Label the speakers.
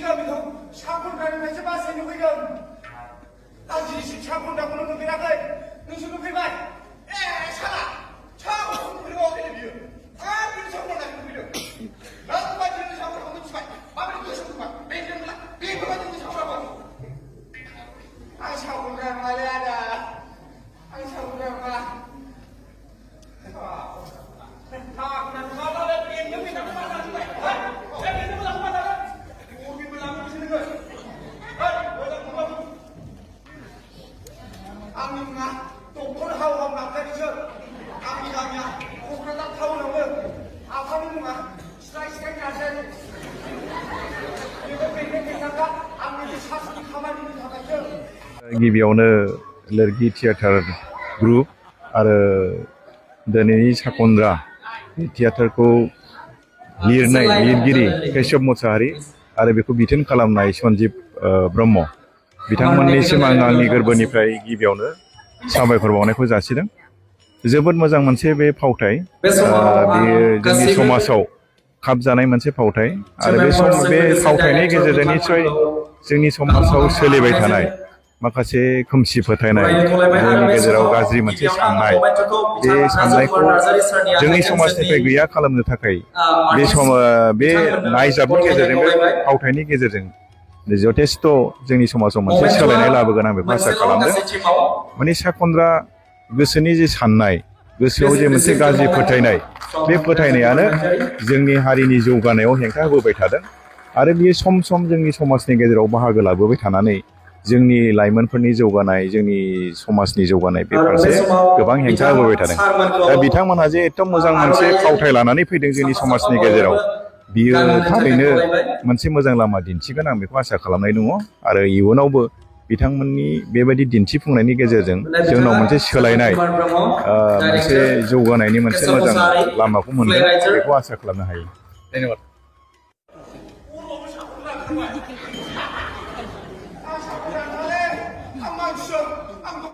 Speaker 1: गामिखौ साखनग्रानिफ्रायसो बासायनो फैदों। आं दिनैसिम साखनग्राखौनो नुफेराखै, नोंसो नुफैबाय। साला साखनग्राखौ नुफेराखै बियो। आं बिनि साखनग्राखौ नुफैदों। नांगौबा दिनै साखनग्राखौ मिथिबाय। माबोरै गोसो होबाय? बेनोब्ला बेफोरबायदिनो साखनग्राखौ। आं साखनग्रा नङालै आदा। आं साखनग्रा नङा। आंनि मुङा डक्टर हावहाव नार्जारिसो। आंनि गामिया क'क्राझार टाउनावनो। आफानि मुङा स्राय स्राय नार्जारि। बेखौ बेंनो बेंनांगौआ आंनि बे सासनि खामानिनि थाखायसो।
Speaker 2: गिबियावनो लोरगि थियेटार ग्रुप आरो दिनैनि साखनग्रा थियेटारखौ लिरनाय लिरगिरि केशब मुसाहारि आरो बेखौ बिथोन खालामनाय सन्जीब ब्रह्म बिथांमोननिसिम आं आंनि गोरबोनिफ्राय गिबियावनो साबायखर बावनायखौ जासिदों। जोबोद मोजां मोनसे बे फावथाय, बेयो जोंनि समाजाव खाबजानाय मोनसे फावथाय आरो बे फावथायनि गेजेरजों निस्सय जोंनि समाजाव सोलिबाय थानाय माखासे खोमसि फोथायनाय, जोंनि गेजेराव गाज्रि मोनसे साननाय, बे साननायखौ जोंनि समाजनिफ्राय गैया खालामनो थाखाय बे नायजाबनि गेजेरजों, बे फावथायनि गेजेरजों जथेस्थ' जोंनि समाजाव मोनसे सोलायनाय लाबोगोन आं बेखौ आसा खालामदों। माने साखनग्रा गोसोनि जे साननाय, गोसोआव जे मोनसे गाज्रि फोथायनाय, बे फोथायनायानो जोंनि हारिनि जौगानायाव हेंथा होबोबाय थादों आरो बियो सम सम जोंनि समाजनि गेजेराव बाहागो लाबोबाय थानानै जोंनि लाइमोनफोरनि जौगानाय, जोंनि समाजनि जौगानाय बे फारसे गोबां हेंथा होबोबाय थादों। दा बिथांमोनहा जे एथ' मोजां मोनसे फावथाय लानानै फैदों जोंनि समाजनि गेजेराव, बियो थारैनो मोनसे मोजां लामा दिन्थिगोन आं बेखौ आसा खालामनाय दङ आरो इयुनावबो बिथांमोननि बेबायदि दिन्थिफुंनायनि गेजेरजों जोंनाव मोनसे सोलायनाय, मोनसे जौगानायनि मोनसे मोजां लामाखौ मोनगोन बेखौ आसा खालामनो हायो। धन्यबाद।